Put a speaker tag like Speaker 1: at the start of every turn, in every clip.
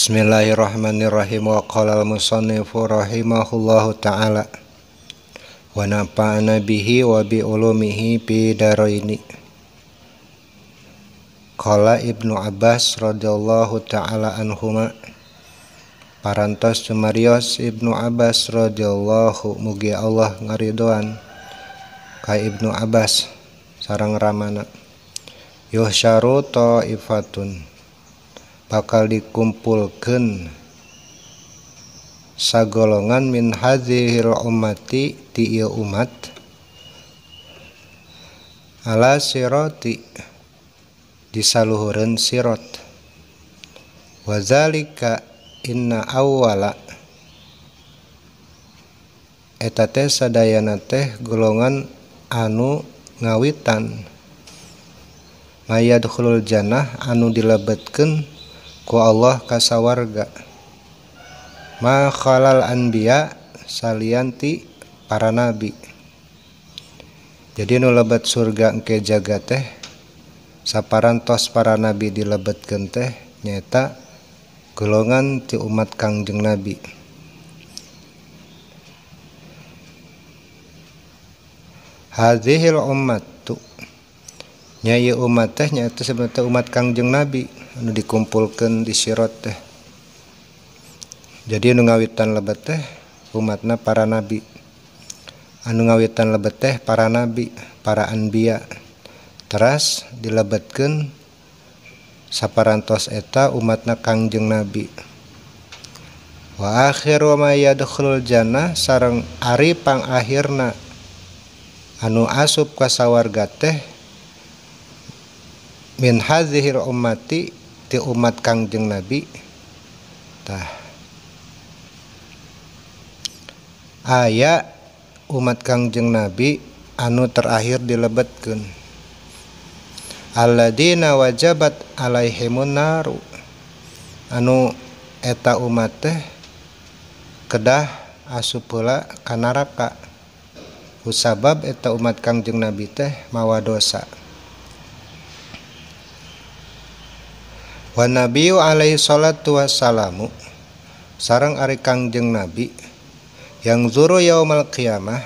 Speaker 1: Bismillahirrahmanirrahim. Wa qala al-musannifu rahimahullahu ta'ala wa nafa'ana bihi wa bi ulumihi fi daraini. Qala Ibnu Abbas radhiyallahu ta'ala anhuma, parantos cumarios Ibnu Abbas radhiyallahu mugi Allah ngaridoan ka Ibnu Abbas sareng ramana, yuhsyaru ta'ifatun, bakal dikumpulkeun sagolongan min hadzihil ummati ti ieu umat ala sirati di saluhureun sirat. Wa zalika inna awwala, eta teh sadayana teh golongan anu ngawitan mayadkhulul jannah anu dilebetkeun ku Allah ka sawarga, ma khalal anbiya salianti para nabi. Jadi nu lebet surga engke jaga teh saparantos para nabi dilebetkeun teh nyaeta golongan ti umat Kangjeng Nabi. Hadzihil ummatu, nya ieu umat teh nyaeta sebenarnya umat Kangjeng Nabi anu dikumpulkeun di sirat teh. Jadi anu ngawitan lebet teh umatna para nabi, anu ngawitan lebet teh para nabi, para anbiya. Teras dilebetkeun saparantos eta umatna Kangjeng Nabi. Wa akhiru ma yadkhulul jannah, sareng ari pangakhirna anu asup ka sawarga teh min hadzihil ummati ti umat Kangjeng Nabi. Tah aya umat Kangjeng Nabi anu terakhir dilebetkeun, alladzina wajabat alaihimun naru, anu eta umat teh kedah asup heula ka neraka kusabab eta umat Kangjeng Nabi teh mawa dosa. Wa nabiyyu alaihi salatu wassalamu, sareng ari Kangjeng Nabi yang zuru yaumal qiyamah,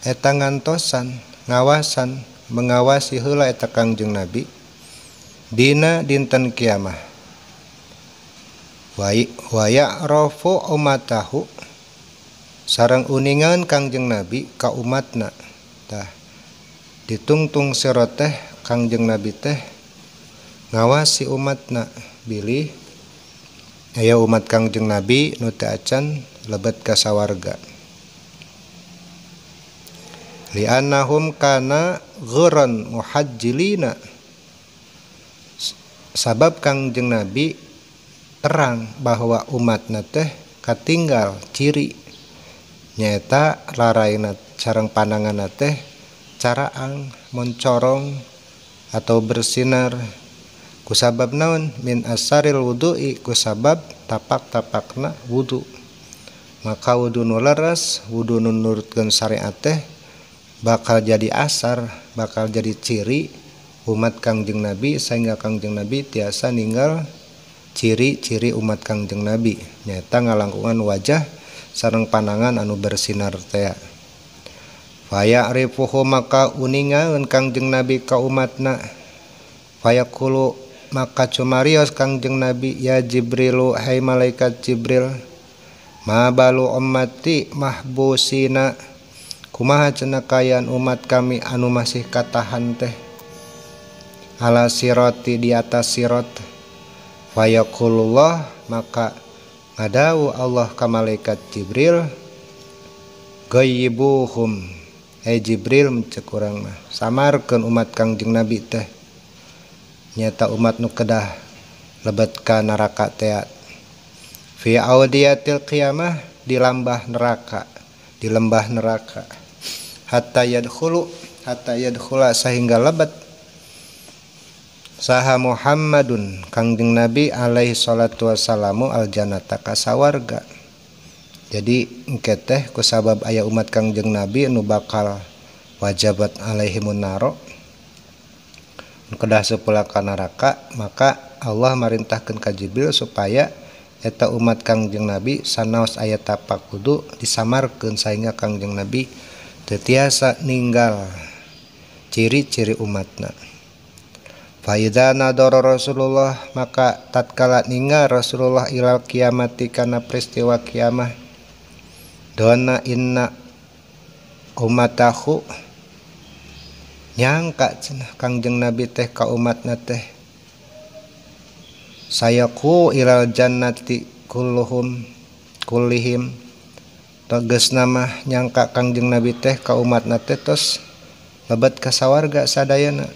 Speaker 1: eta ngantosan ngawasan mengawasi heula eta Kangjeng Nabi dina dinten kiamah. Wa ya'rafu ummatahu, sareng uningan Kangjeng Nabi ka umatna. Tah ditungtung sirat teh Kangjeng Nabi teh ngawasi umatna, bilih aya umat Kangjeng Nabi nu teu acan lebet ka sawarga. Li'annahum kana ghurran muhajjilina, sabab Kangjeng Nabi terang bahwa umatna teh katinggal ciri nyaeta laraina sareng pandanganna teh caraang moncorong atau bersinar. Kusabab naon? Min asaril wudu'i, kusabab tapak-tapakna wudu. Maka wudu nu leres, wudu nu nurutkeun syariat teh bakal jadi asar, bakal jadi ciri umat Kangjeng Nabi, sehingga Kangjeng Nabi tiasa ninggal ciri-ciri umat Kangjeng Nabi nyaeta ngalangkungan wajah sareng pandangan anu bersinar teh. Fa ya'rifuhu, maka uningaeun Kangjeng Nabi ka umatna. Fa yaqulu, maka cumarios Kangjeng Nabi, ya Jibrilu, hai malaikat Jibril, ma balu ummati mahbusina, kumaha cenah kaayaan umat kami anu masih katahan teh ala sirati, di atas sirat. Fa yaqulullah, maka ngadawu Allah ka malaikat Jibril, ghayyibuhum, hai Jibril mencek urang mah samarkeun umat Kangjeng Nabi teh nyata umat nu kedah lebet ka neraka teh fi audiyatil qiyamah, di lambah neraka, di lembah neraka, hatta yadkhulu, hatta yadkhula, sehingga lebet saha Muhammadun Kangjeng Nabi alaihi salatu wassalamu aljannata ka sawarga. Jadi engke teh kusabab aya umat Kangjeng Nabi nu bakal wajabat alaihimun naro, kedah sepula ka neraka, maka Allah marintahkeun ka Jibril supaya eta umat Kangjeng Nabi sanaos aya tapak wudu disamarkeun sehingga Kangjeng Nabi teu tiasa ninggal ciri-ciri umatna. Fa idza nadara Rasulullah maka tatkala ninggal Rasulullah ilal kiamati kana peristiwa kiamah dona inna ummatahu nyangka cenah Kangjeng Nabi teh ka umatna teh sayaku ilal jannati kulluhum kullihim tegasna mah nyangka Kangjeng Nabi teh ka umatna teh tos lebet ka sawarga sadayana.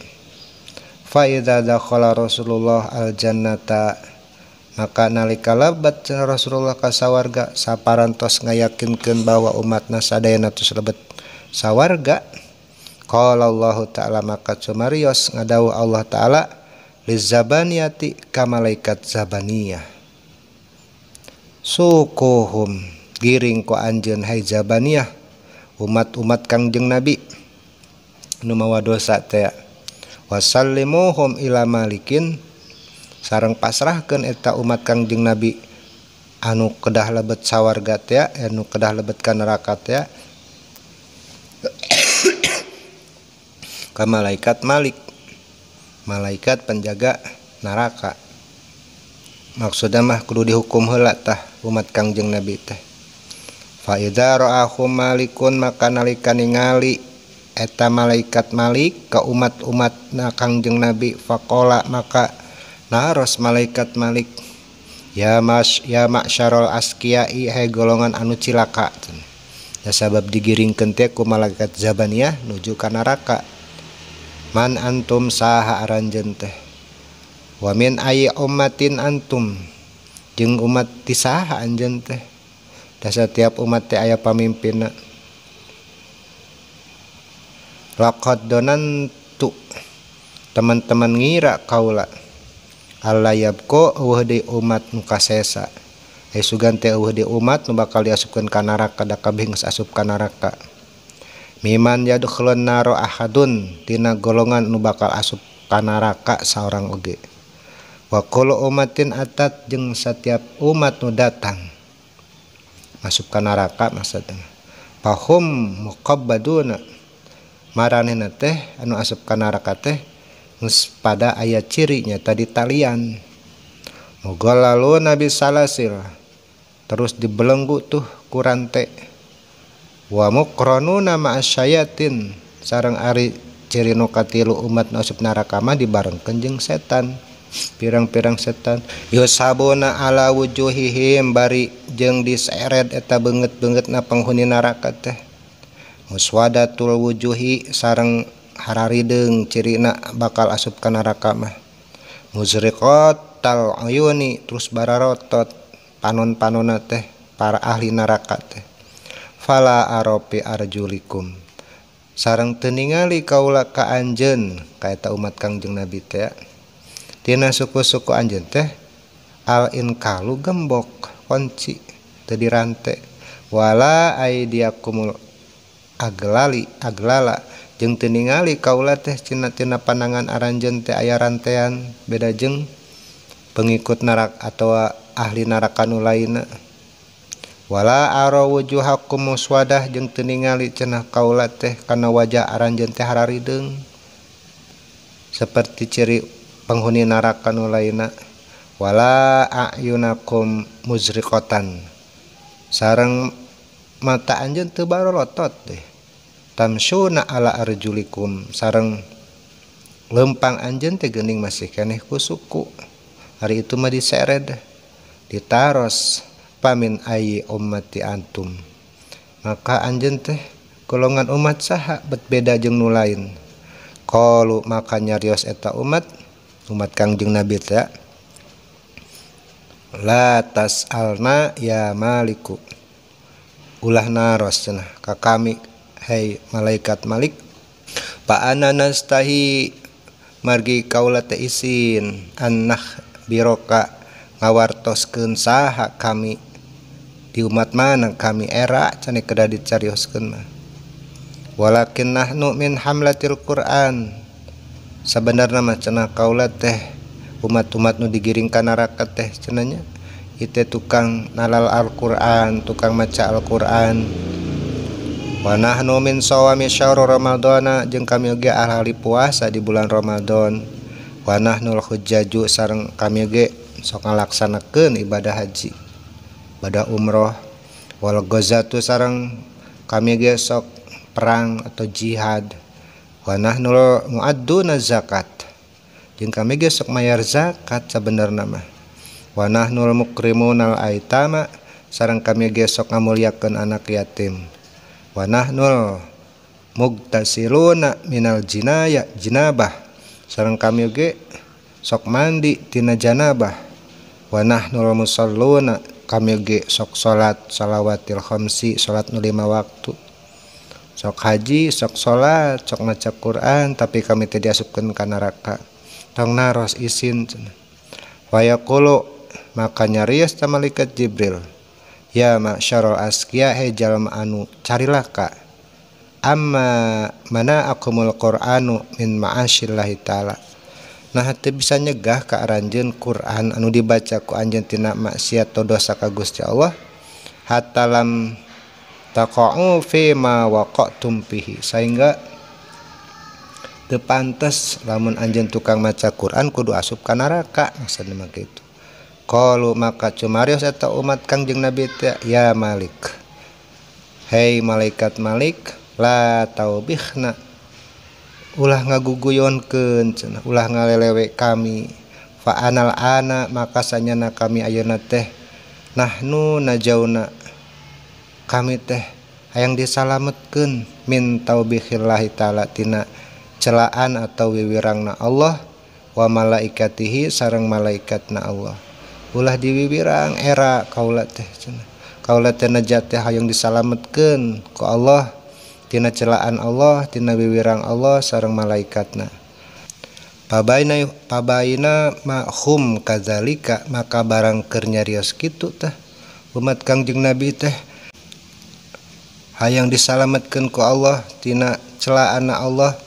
Speaker 1: Fa idza dakhala Rasulullah al jannata maka nalika lebet Rasulullah ka sawarga saparantos ngayakinkeun bahwa umatna sadayana tos lebet sawarga. Qala Allah ta'ala maka cumarios ngadawuh Allah ta'ala lizabaniyati ka malaikat zabaniyah sukuhum giring ku anjeun hai zabaniyah umat-umat Kangjeng Nabi nu mawa dosa teh wasallimuhum ila malikin sareng pasrahkeun eta umat Kangjeng Nabi anu kedah lebet sawarga teh anu kedah lebet ka neraka teh ka malaikat Malik, malaikat penjaga neraka. Maksudna mah kudu dihukum heula tah umat Kangjeng Nabi teh. Fa idza ra'ahum malikun maka nalika ningali eta malaikat Malik ka umat-umatna Kangjeng Nabi faqala maka naros malaikat Malik ya mas ya ma'syarul askiyai hai golongan anu cilaka. Ya sabab digiringkeun teh ku malaikat Zabaniyah nuju ka neraka. Man antum saha aranjeun teh wa min ayyi ummatin antum jeung umat ti saha anjeun teh. Da setiap umat teh aya pamimpinna. Laqad donantu teman-teman ngira kaula alla yabqa eueuh deui umat nu kasesa. Ai sugan teh eueuh deui umat nu bakal diasupkeun ka neraka da kabeh geus asup ka neraka. Miman yadkhulun naro ahadun tina golongan nu bakal asup ka neraka saorang oge. Wa kullu ummatin atat jeung setiap umat nu datang masuk ka neraka maksudna. Fahum muqabbaduna maranehna teh anu asup ka neraka teh geus pada aya cirinya tadi talian. Mughallalu nabi salasil terus dibelenggu tuh ku rante. Wa muqranuna ma'asyayatin sareng ari ciri nu katilu umat nu asup neraka mah dibarengkeun jeung setan, pirang-pirang setan. Yusabuna ala wujuhihim bari jeung diseret eta beungeut-beungeutna penghuni neraka teh. Muswadatul wujuhi sareng hararideung cirina bakal asup ka neraka mah. Muzriqatal uyuni terus bararotot panon-panonna teh para ahli neraka teh. Fala aropi arjulikum sareng teu ningali kaula ka anjeun ka eta umat Kangjeng Nabi teh tina suku-suku anjeun teh al inkalu gembok kunci teu dirante wala aidiakumul aglali aglala jeung teu ningali kaula teh tina pandangan aranjeun teh aya rantean beda jeung pengikut neraka atawa ahli neraka nu lainna. Wala ara wujuhakum muswadah jeung teu ningali cenah kaula teh kana wajah aranjeun teh hararideung seperti ciri penghuni neraka nu lainna. Wala a'yunakum muzriqatan sareng mata anjeun teu barolotot deh. Tamsyuna ala arjulikum sareng lempang anjeun teh geuning masih keneh ku suku. Hari itu mah disered ditaros pamin ayi ummati antum maka anjeun teh golongan umat saha bet beda jeung nu lain. Qalu maka nyarios eta umat umat Kangjeng Nabi teh la tas'alna ya maliku ulah naros cenah ka kami hei malaikat Malik pa ana nastahi margi kaula teh isin annah biroka ngawartoskeun saha kami di umat mana kami era cenah kedah dicarioskeun mah. Walakin nahnu min hamlatil Quran sabenerna mah cenah kaula teh Umat-umat nu digiring ka neraka teh cenah nya ieu tukang nalal Al-Qur'an, tukang maca Al-Qur'an. Wa nahnu min shawami syahrul ramadhana jeung kami oge ahli puasa di bulan Ramadan. Wa nahnul hujjaju sareng kami oge sok ngalaksanakeun ibadah haji, ibadah umroh. Wal ghazatu sareng kami ge sok perang atau jihad. Wa nahnul muadduna zakat jeung kami ge sok mayar zakat sabenerna mah. Wa nahnul mukrimunal aitama sareng kami ge sok ngamuliakeun anak yatim. Wa nahnul mugtasiluna minal jinaya jinabah sareng kami ge sok mandi tina janabah. Wa nahnul musalluna kami ge sok salat salawatil khamsi salat nu 5 waktu, sok haji, sok salat, sok maca Quran, tapi kami teh diasupkeun ka neraka. Tong naros isin cenah. Wa yaqulu maka nyarios ta malaikat Jibril, ya ma'syarul asqiya he jalma anu carilaka, amma mana akumul Qur'anu min ma'asyillahi ta'ala. Nah teu bisa nyegah ka aranjeun Quran anu dibaca ku anjeun tina maksiat atau dosa ka Gusti Allah, hatta lam taqa'u fi ma waqa'tum fihi, sehingga teu pantes lamun anjeun tukang maca Quran kudu asup ka neraka, maksudna mah kitu. Qalu maka cumarios eta umat Kangjeng Nabi teh, ya Malik, hei malaikat Malik, la taubihna ulah ngaguguyonkeun cenah, ulah ngalelewe kami. Fa anal ana maka sanyana kami ayeuna teh nahnu najauna kami teh hayang disalametkeun min taubihillahi ta'ala tina celaan atau wiwirangna Allah wa malaikatihi sareng malaikatna Allah. Ulah diwiwirang era kaula teh cenah, kaula teh najat teh hayang disalametkeun ku Allah tina celaan Allah, tina wiwirang Allah sareng malaikatna. Pabaina pabaina mahum kadzalika maka barang keur nyarios kitu teh umat Kangjeng Nabi teh hayang disalametkeun ku Allah tina celaanna Allah.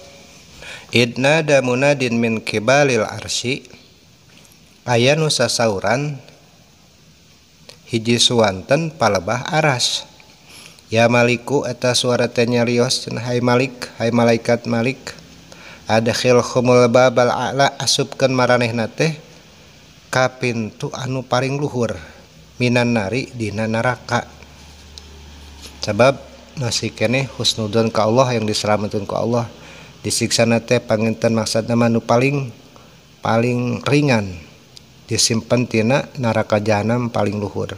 Speaker 1: Idnada munadin min kibalil arsy aya nu sasauran hiji suwanten palebah aras. Ya Maliku eta suara teh nyarios cenah, hai Malik, hai malaikat Malik, adkhil khumul babal a'la asupkeun maranehna teh ka pintu anu paling luhur minan nari dina neraka. Sabab masih keneh husnudzon ka Allah yang diselametkeun ku Allah, disiksana teh panginten maksudna mah nu paling paling ringan disimpen tina neraka jahanam paling luhur.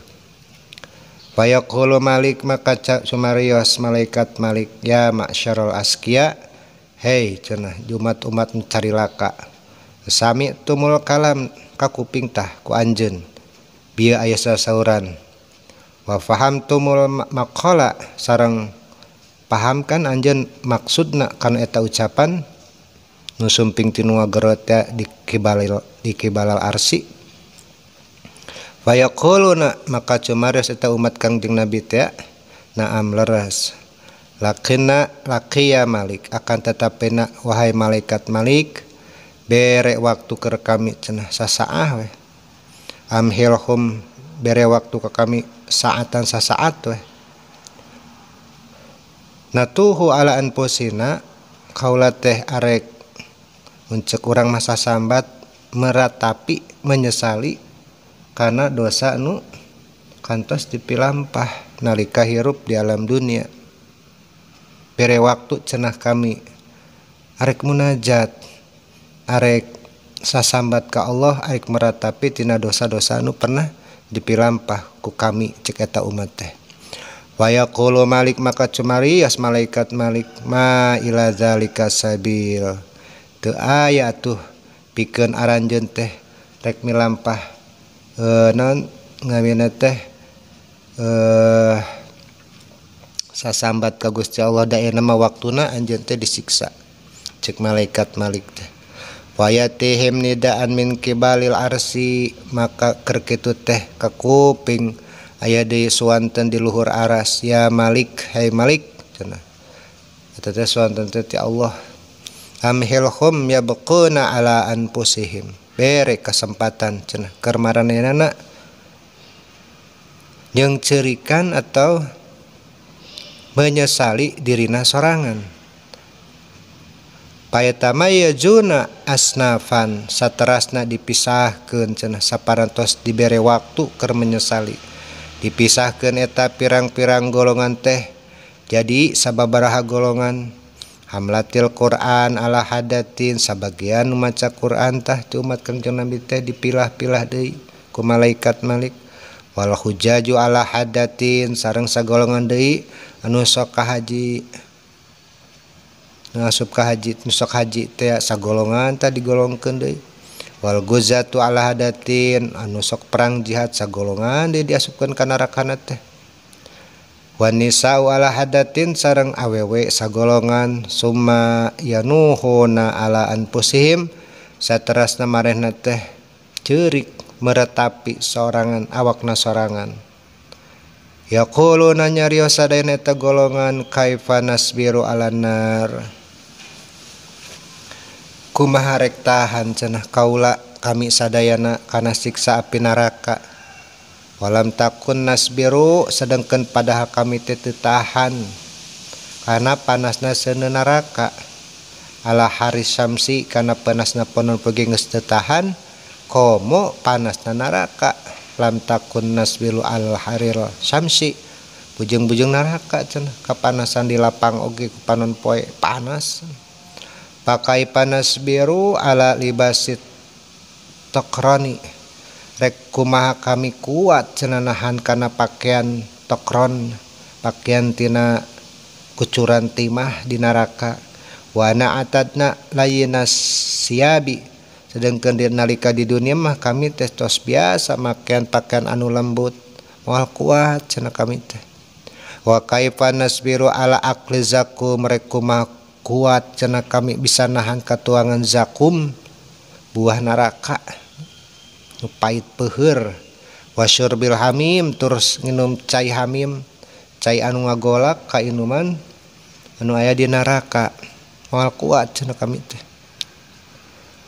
Speaker 1: Fa yaqulu Malik maka sumarios malaikat Malik, ya ma'syarul asqiya, hei cenah umat-umat carilaka, sami tumul kalam ka kuping tah ku anjeun bieu aya sasauran, wa fahamtumul maqala sareng pahamkan anjeun maksudna kana eta ucapan nu sumping ti nu ngagero teh di kibalil arsi. Wa yaquluna maka cumarios eta umat Kangjeng Nabi teh, naam leres, lakinna laqiya Malik akan tetapina wahai malaikat Malik bere waktu keur kami cenah sasaah we, amhilhum bere waktu ke kami saatan sasaat we, natuhu ala anfusina kaula teh arek uncek urang masa sambat meratapi menyesali karena dosa nu kantos dipilampah nalika hirup di alam dunia. Bere waktu cenah kami arek munajat, arek sasambat ka Allah, arek meratapi tina dosa-dosa nu pernah dipilampah ku kami cek eta umat teh. Wa yaqulu Malik maka cumarios malaikat Malik, ma ila zalika sabil teu aya atuh pikeun aranjeun teh rek milampah non ngamina teh sasambat ka Gusti Allah da ayeuna mah waktuna anjeun teh disiksa cek malaikat Malik teh. Wa yatihim nidaan min kibalil arsi maka keur kitu teh ka kuping aya deui suwanten di luhur aras, ya Malik, hai Malik cenah eta teh suwanten teh ti Allah, amhilhum yabquna ala anfusihim Bere kesempatan cenah keur maranehnana jeung ceurikan atau menyesali dirina sorangan. Payatamayajuna asnafan saterasna dipisahkeun cenah saparantos dibere waktu keur menyesali. Dipisahkeun eta pirang-pirang golongan teh jadi sababaraha golongan. Hamlatil Quran ala hadatin sabagian nu maca Quran tah ti umat Kangjeng Nabi teh dipilah-pilah deui ku malaikat Malik. Wal hujaju ala hadatin sareng sagolongan deui anu sok ka haji ngasup ka haji nu sok haji teh sagolongan tah digolongkeun deui. Wal guzatu ala hadatin anu sok perang jihad sagolongan deui diasupkeun ka narakana teh. Wanisa ala hadatin sareng awewe sagolongan summa yanuhuna ala anfusihim saterasna marehna teh ceurik meretapi sorangan awakna sorangan. Yaquluna nyarios sadayana eta golongan kaifa nasbiru ala nar kumaha rek tahan cenah kaula kami sadayana kana siksa api neraka. Walam takun nasbiru sedangkan padahal kami teh teu tahan karena panasna seuneu neraka. Ala haris syamsi kana panasna panon poe geus teu tahan komo panasna neraka. Lam takun nasbiru al haril syamsi bujeng-bujeng neraka cenah kapanasan di lapang oge ku panon poe panas. Pakai panas biru ala libasit tokroni rek kumaha kami kuat cenah nahan kana pakaian tokron pakaian tina kucuran timah di neraka. Wa na'atadna layinas siabi sedangkan di nalika di dunia mah kami teh tos biasa pakaian-pakaian anu lembut moal kuat cenah kami teh. Wa kaifa nasbiru ala akli zakum rek kumaha kuat cenah kami bisa nahan katuangan zakum buah neraka nu pait peuheur. Wa syurbil hamim terus nginum cai hamim cai anu ngagolak ka inuman anu aya di neraka moal kuat cenah kami teh.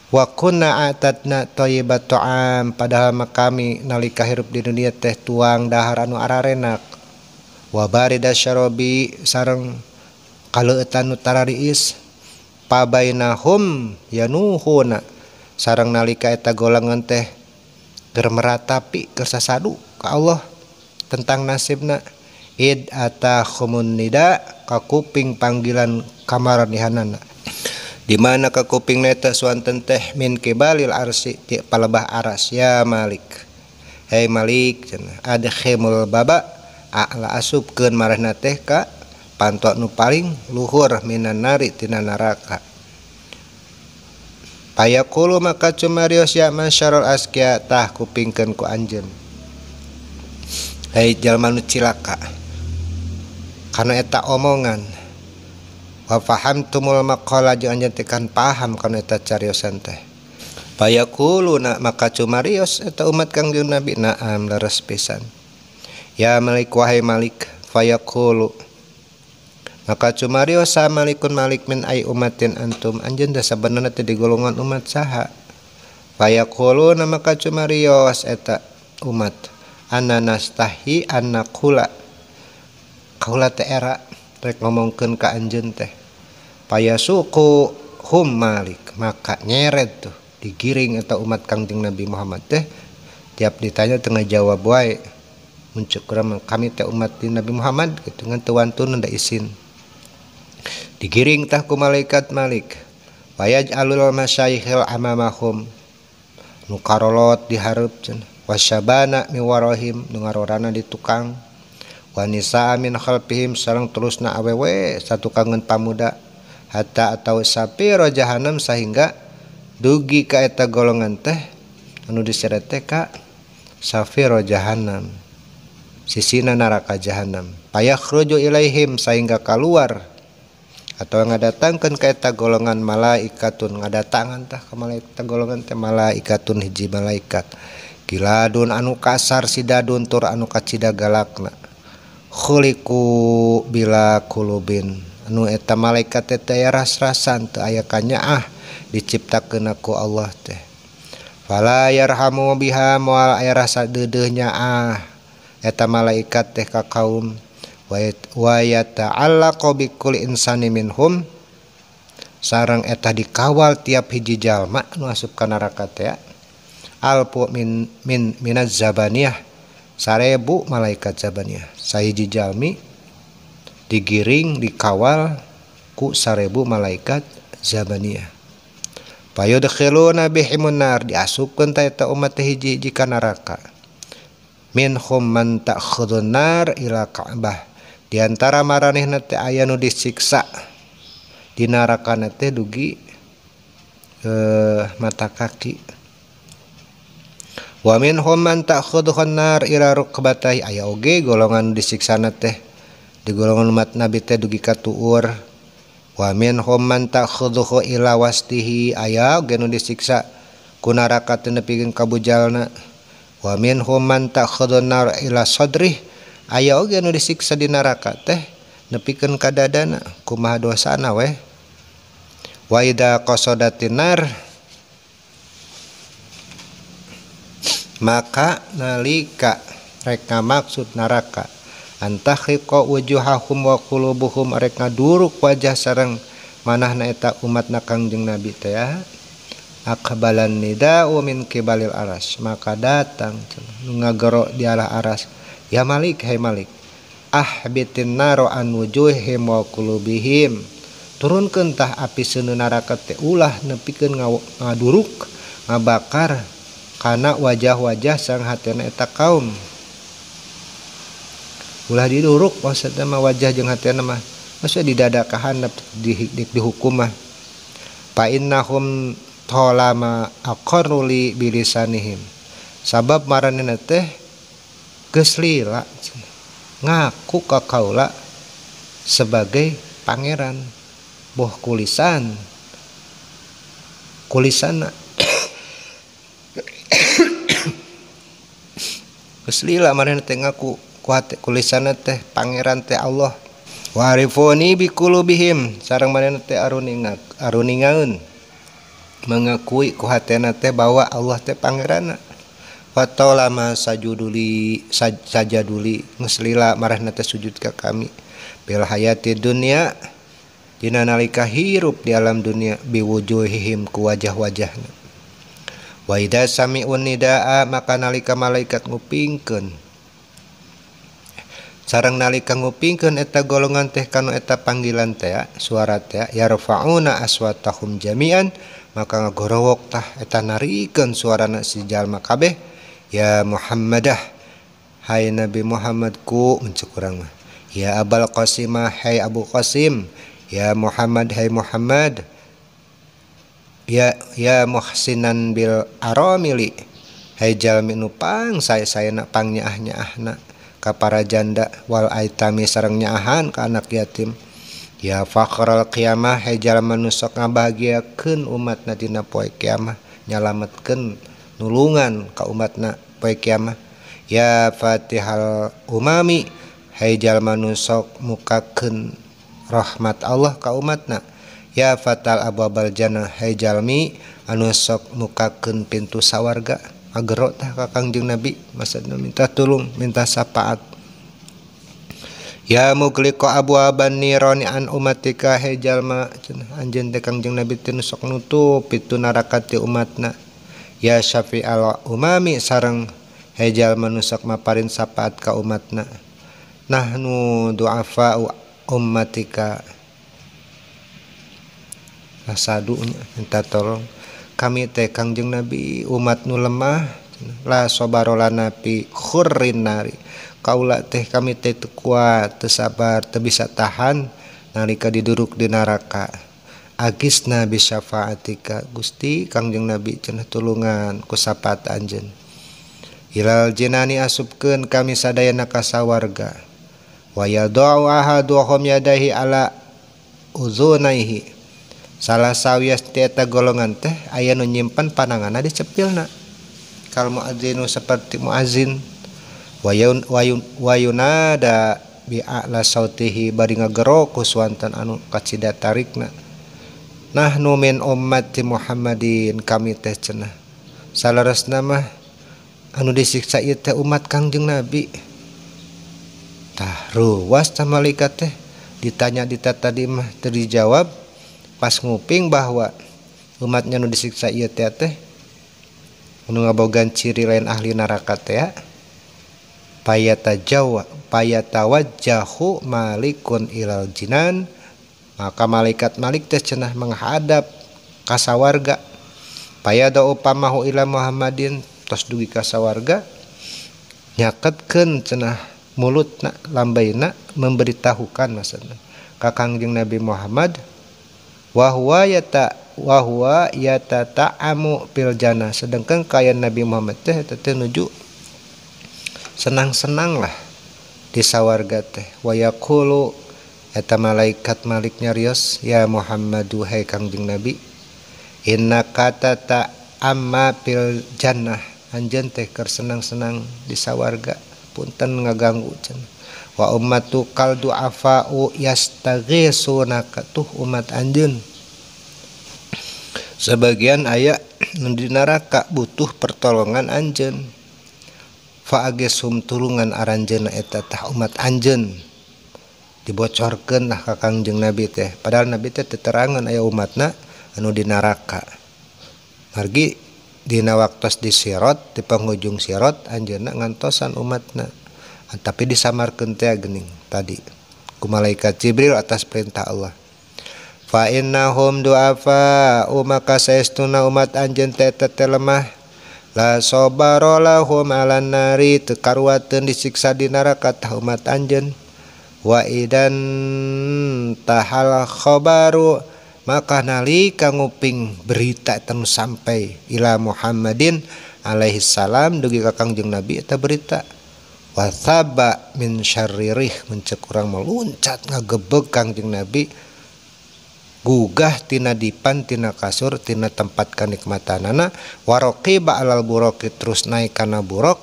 Speaker 1: Wa kunna atadna thayyibat ta'am padahal mah kami nalika hirup di dunia teh tuang dahar anu ararenak. Wa barida syarabi sareng kaleutan nu tarariis. Pabainahum yanuhuna sareng nalika eta golongan teh keur meratapi keur sasadu ka Allah tentang nasibna. Id atahumun nida kakuping panggilan kamaranihanana di mana kakuping neta suanten teh min kibalil arsi ti palebah aras. Ya Malik, hei Malik cenah adkhimul baba a'la asupkeun marehna teh ka panto nu paling luhur minan nari tina neraka. Payaqulu maka cumarios ya masyarul askia tah kupingkeun ku anjeun hei jalma nu cilaka kana eta omongan. Wa fahamtumul maqala jeung anjeun teh kan paham kana eta cariosan teh. Payaquluna maka cumarios eta umat Kangjeng Nabi na'am leres pisan. Ya Malik wahai Malik fayaqulu maka cumarios sa malikun malik min ay umatin antum anjeun teh sabenerna teh di golongan umat saha. Fayaquluna maka cumarios eta umat anna nastahi annaqula kaula teh era rek ngomongkeun ka anjeun teh. Payasuku hum Malik maka nyeret tuh digiring eta umat Kangjeng Nabi Muhammad teh tiap ditanya tengah jawab wae muncul kami teh umat di Nabi Muhammad gitu ngan teu wantun da isin. Digiring tah ku malaikat Malik. Wayaj'alul masyayikhil amamahum nu karolot dihareup cenah wasyabana miwarahim nu ngarorana di tukang wanisa min khalfihim sareng terusna awewe satukangeun pamuda hatta atau sapiro jahanam sehingga dugi ka eta golongan teh anu diseret teh ka safiro jahanam sisina neraka jahanam. Payakhruju ilaihim sehingga keluar atau ngadatangkeun ka eta golongan malaikatun ngadatangan tah ka malaikat golongan teh malaikatun hiji malaikat giladun anu kasar sidadun tur anu kacida galakna khuliqu bila kulubin anu eta malaikat teh aya ras-rasan teu aya kanyaah diciptakeun ku Allah teh. Fala yarhamu biha moal aya rasa deudeuh nyaah eta malaikat teh ka kaum wa yata'allaqu bikulli insani minhum sareng eta dikawal tiap hiji jalma nu asup ka neraka teh alfu min min minaz zabaniyah 1000 malaikat zabaniyah sahiji jalmi digiring dikawal ku 1000 malaikat zabaniyah. Fayudkhiluna bihimun nar diasupkeun ta eta umat teh hiji-hiji ka neraka. Minhum man ta'khudun nar ila ka'bah di antara maranehna teh aya nu disiksa di neraka teh dugi mata kaki. Wa minhum man ta'khudhun nar ila rukbatai aya oge golongan disiksana teh di golongan umat Nabi teh dugi ka tuur. Wa minhum man ta'khudhuhu ila wastihi aya oge nu disiksa ku neraka teh nepikeun ka bujalna. Wa minhum man ta'khudhun nar ila sadrih aya oge nu disiksa di neraka teh nepikeun ka dadana kumaha dosana weh. Wa idza qasadatin nar maka nalika rek ngamaksud neraka antahriqa wujuhahum wa qulubuhum rek ngaduruk wajah sareng manahna eta umatna Kangjeng Nabi teh aqbalan nida'u min kibalil aras maka datang nu ngagero di arah aras ya Malik hai Malik ahbitin naro an wujuhihim wa qulubihim turunkeun tah api seuneu neraka teh ulah nepikeun ngaduruk ngabakar kana wajah-wajah sareng hatena eta kaum. Ulah diduruk maksudna mah wajah jeung hatena mah maksudna didadakahan dihukum mah. Fa innahum tolama aqarru li bilisanihim sabab maranehna teh geus lila ngaku ka kaula sebagai pangeran boh kulisan kulisana geus lila maranehna teh ngaku kulisanna teh pangeran teh Allah. Warifuni biqulubihim sareng maranehna teh aruningaeun mengakui ku hatena teh bahwa Allah teh pangeranna. Wa talama sajuduli sajaduli geus lila maranehna teh sujud ka kami bil hayati dunya dina nalika hirup di alam dunia biwujuhihim ku wajah-wajahna. Wa idza sami'un nidaa maka nalika malaikat ngupingkeun sareng nalika ngupingkeun eta golongan teh kanu eta panggilan teh suara teh yarfa'una aswatahum jami'an maka ngagorowok tah eta narikeun suarana si jalma kabeh ya Muhammadah hai Nabi Muhammadku mencek urang mah ya Abal Qasimah hai Abu Qasim ya Muhammad hai Muhammad ya ya muhsinan bil aramili hai jalmi nu pang sae-saena pang nyaah-nyaahna ka para janda wal aitami sareng nyaahan ka anak yatim ya fakhral qiyamah hai jalma nu sok ngabahagiakeun umatna dina poe kiamah nyalametkeun nulungan ka umatna poe kiamah ya fatihal umami hai jalma nu sok mukakeun rahmat Allah ka umatna ya fatal abwabal jannah hai jalmi anu sok mukakeun pintu sawarga agero tah ka Kangjeng Nabi maksudna minta tulung minta syafaat ya mugliqa abwaban nirani an umatika hai jalma anjeun teh Kangjeng Nabi teh nu sok nutup pintu neraka ti umatna ya syafi'al umami sareng hai jalma nu sok maparin syafaat ka umatna nahnu du'afa ummatika sadunya minta tolong kami teh Kangjeng Nabi umat nu lemah la sabara lana fi khurrin nari kaula teh kami teh teu kuat teu sabar teu bisa tahan nalika diduruk di neraka agisna bi syafaatika Gusti Kangjeng Nabi cenah tulungan ku syafaat anjeun ilal jinani asupkeun kami sadayana ka sawarga wa yad'u ahaduhum yadahi ala uzunaihi salah sawias ti eta golongan teh aya nu nyimpen pananganna di cepilna kal muadzinu seperti muazin wayun wayun wayunada bi a'la sautihi bari ngagero ku suantan anu kacida tarikna nahnu min ummati Muhammadin kami teh cenah Saleresna mah anu disiksa ieu teh umat Kangjeng Nabi. Tah ruwas tah malaikat teh ditanya dita tadi mah teu dijawab, pas nguping bahwa umatnya nu disiksa ieu teh teh anu ngabogaan ciri lain ahli neraka teh payatawajjahu malikun ilal jinan, maka malaikat Malik teh cenah menghadap ka sawarga. Payada upamahu ila Muhammadin, tos dugi ka sawarga nyaketkeun cenah mulutna lambaina memberitahukan maksudna ka Kangjeng Nabi Muhammad wa huwa yatata'amu fil jannah, sedangkan kaya Nabi Muhammad teh teh nuju senang-senang lah di sawarga teh. Wa yaqulu eta malaikat Malik nyarios, ya Muhammadu hai Kangjeng Nabi, innaka tata'amma fil jannah, anjeun teh keur senang-senang di sawarga, punten ngaganggu cenah. Wa ummatu kal du'afa'u yastaghisunaka, tuh umat anjeun sebagian aya nu di neraka butuh pertolongan anjeun. Fa'agesum tulungan aranjeunna eta tah umat anjeun, dibocorkeun lah ka Kangjeng Nabi teh, padahal Nabi teh teterangan aya umatna anu di neraka. Margi dina waktos di sirot, di penghujung sirot anjeunna ngantosan umatna, tapi disamarkeun teh geuning tadi ku malaikat Jibril atas perintah Allah. Fa innahum du'afa, maka saestuna umat anjeun teh teh lemah. La sabara lahum 'alan nari, teu karuateun disiksa di neraka tah umat anjeun. Wa idan tahal khabaru, maka nalika nguping berita eta nu sampai ila Muhammadin alaihi salam dugi ka Kangjeng Nabi eta berita. Wa thaba min syarririh, mencek urang meluncat ngagebeg Kangjeng Nabi, gugah tina dipan tina kasur tina tempat kanikmatanana, waroqiba alal buroki, terus naik kana buruk,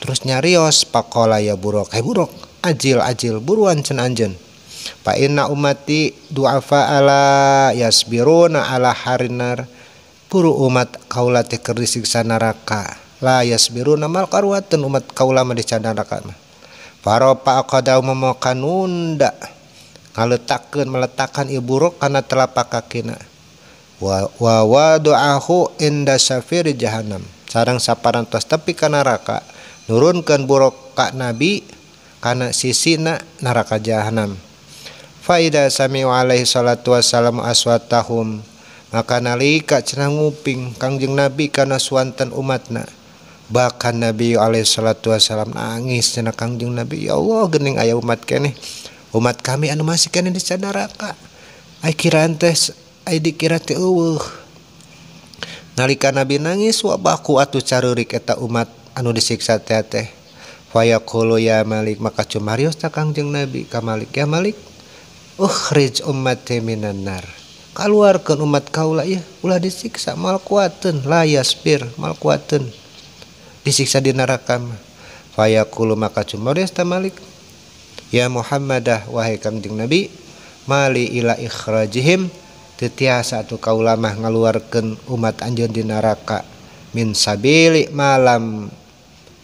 Speaker 1: terus nyarios pakola ya buruk, hai buruk ajil ajil buruan cenah anjeun. Fa inna ummati du'afa ala yasbiruna ala harinar, buru umat kaula teh keur disiksa neraka, la yasbiruna mal karuateun umat kaula mah disiksa neraka mah. Farofa aqadau maka nunda ngaletakeun meletakkan ieu buruk kana telapak kakina. Wa wadu'ahu inda safiri jahannam, sareng saparantos tepi ka neraka nurunkeun buruk ka Nabi kana sisina neraka jahannam. Fa idza sami'u alaihi salatu wassalamu aswatahum, maka nalika cenah nguping Kangjeng Nabi kana suanten umatna, bahkan Nabi alaihi salatu wassalam nangis cenah Kangjeng Nabi, ya Allah geuning aya umat keneh, umat kami anu masih keneh di neraka, ai kiraan teh ai dikira teh eueuh. Nalika Nabi nangis wa baku atuh careurik eta umat anu disiksa teh teh. Fa yaqulu ya Malik, maka cumarios ta Kangjeng Nabi ka Malik, ya Malik ukhrij ummati minan nar, kaluarkeun umat kaula ieu ulah disiksa, mal kuateun, la yasbir mal kuateun disiksa di neraka mah. Fa yaqulu maka cumarios ta Malik, ya Muhammadah wahai Kangjeng Nabi, mali ila ikhrajihim, teu tiasa atuh kaula mah ngaluarkeun umat anjeun di neraka, min sabili malam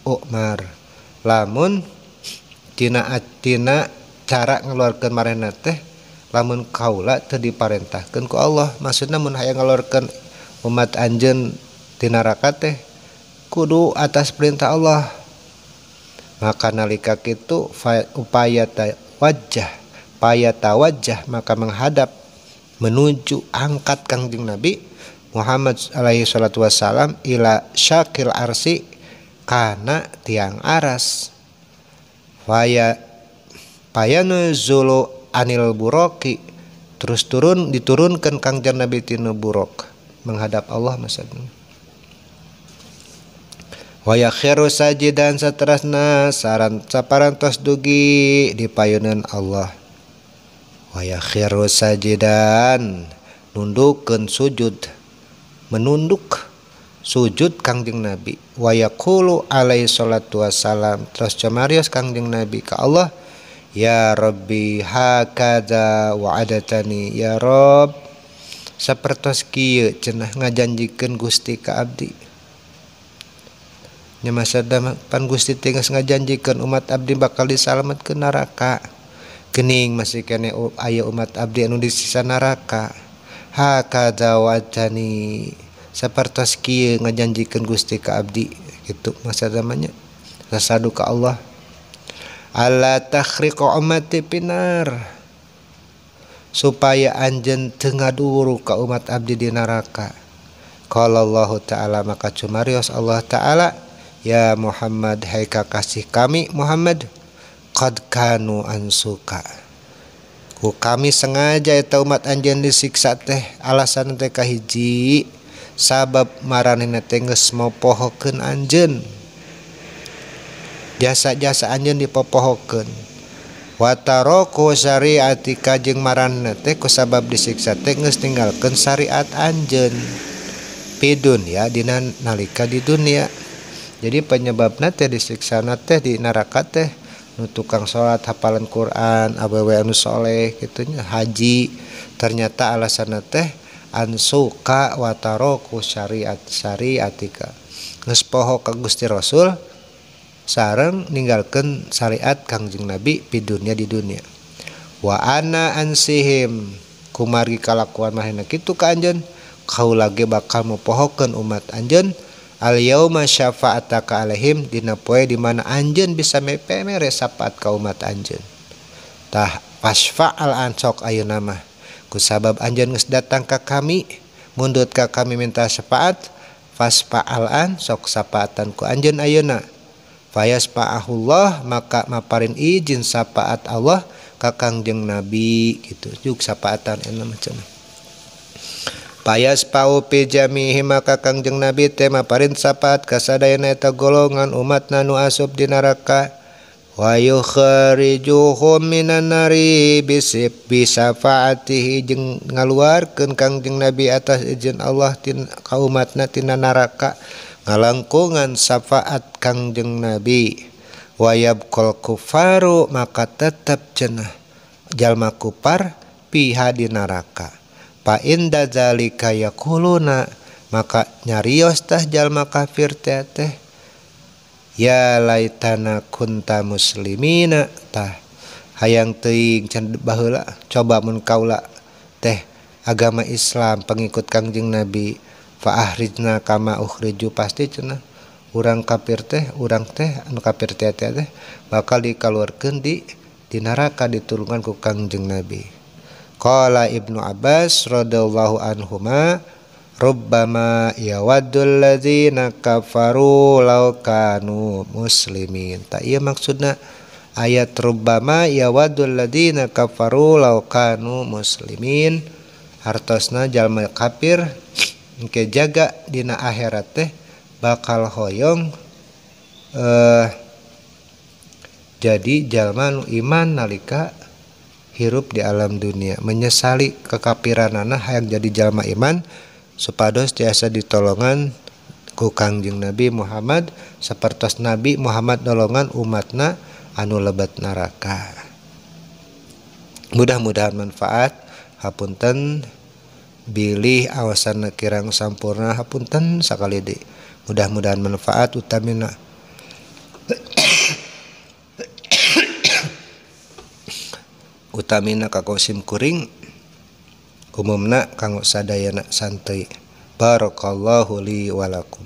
Speaker 1: umar, lamun tina atina cara ngaluarkeun marehna teh lamun kaula teu diparentahkeun ku Allah. Maksudna mun hayang ngaluarkeun umat anjeun ti neraka teh kudu atas perintah Allah. Maka nalika kitu upaya wajah payata wajah, maka menghadap menuju angkat Kangjeng Nabi Muhammad alaihi salatu wassalam ila syakil arsi kana tiang aras. Payanuzulu anil buroki, terus turun diturunkan Kangjeng Nabi tina buruk menghadap Allah maksudna. Wa yakhiru sajidan saterasna saran saparantos dugi dipayunan Allah. Wa yakhiru sajidan nundukeun sujud, menunduk sujud Kangjeng Nabi. Wa yaqulu alaihi salatu wassalam, terus camarios Kangjeng Nabi ka Allah, ya Rabbi hakadza wa'adatani, ya Rabb sapertos kieu cenah ngajanjikeun Gusti ka abdi. Nya masa pan Gusti teh geus ngajanjikeun umat abdi bakal disalametkeun neraka. Geuning masih keneh aya umat abdi anu disiksa neraka. Hakadza wa'adtani sapertos kieu ngajanjikeun Gusti ka abdi kitu maksudna mah nya. Sasadu ka Allah. Alla takhriqa ummati pinar, supaya anjeun teu ngaduru ka umat abdi di neraka. Qala Allah Ta'ala, maka cumarios Allah Ta'ala, ya Muhammad, hai kakasih kami Muhammad, qad kanu ansuka, ku kami sengaja eta umat anjeun disiksa teh alasan teh kahiji sabab maranehna teh geus mopohokeun anjeun, jasa-jasa anjeun dipopohokeun. Wa taraku syariatika jeung maranehna teh kusabab disiksa teh geus ninggalkeun syariat anjeun pidun ya dina nalika di dunia. Jadi penyebabna teh disiksana teh di neraka teh nu tukang salat, hafalan Quran, awewe anu soleh kitu nya, haji, ternyata alasanna teh ansuka wa taraku syariat syariatika, geus poho ka Gusti Rasul sareng ninggalkeun syariat Kangjeng Nabi pi dunia di dunia. Wa ana ansihim kumargi kalakuan manehna kitu ka anjeun, kaula ge bakal mopohokeun umat anjeun al yauma syafa'ataka alaihim dina poe di mana anjeun bisa mere syafaat ka umat anjeun. Tah fasfa'al ansok ayeuna mah kusabab anjeun geus datang ka kami, mundut ka kami minta syafaat, fasfa'al an sok syafaatan ku anjeun ayeuna. Fayaspa'ahullah maka maparin izin syafaat Allah ka Kangjeng Nabi gitu. Juk syafaatan eta mah cenah. Payaspa'u fi jamihi maka Kangjeng Nabi teh maparin syafaat ka sadayana eta golongan umatna nu asup di neraka. Wa yukhrijuhum minan nari bisafaatihi jeung ngaluarkeun Kangjeng Nabi atas izin Allah ka umatna tina neraka ngalangkungan syafaat Kangjeng Nabi. Wa yabqal kufaru maka tetep cenah jalma kufar piha di neraka. Fa inda zalika yaquluna maka nyarios tah jalma kafir teh teh ya laitana kunta muslimina, tah hayang teuing can baheula coba mun kaula teh agama Islam pengikut Kangjeng Nabi, fa ahrijna kama ukhriju pasti cenah urang kafir teh urang teh anu kafir teh teh bakal dikaluarkeun di neraka ditulungan ku Kangjeng Nabi. Qala Ibnu Abbas radhiyallahu anhuma rubbama yawaddul ladzina kafaru law kanu muslimin. Ta ieu maksudna ayat rubbama yawaddul ladzina kafaru law kanu muslimin, hartosna jalma kafir engke jaga dina akhirat teh bakal hoyong jadi jalma nu iman nalika hirup di alam dunia, menyesali kekafiranana hayang jadi jalma iman supados tiasa ditolongan ku Kangjeng Nabi Muhammad sapertos Nabi Muhammad nolongan umatna anu lebet neraka. Mudah-mudahan manfaat. Hapunten bilih awasanna kirang sampurna, hapunten sakali deui. Mudah-mudahan manfaat utamina utamina ka kosim kuring, umumna kanggo sadayana santai. Barakallahu li wa lakum.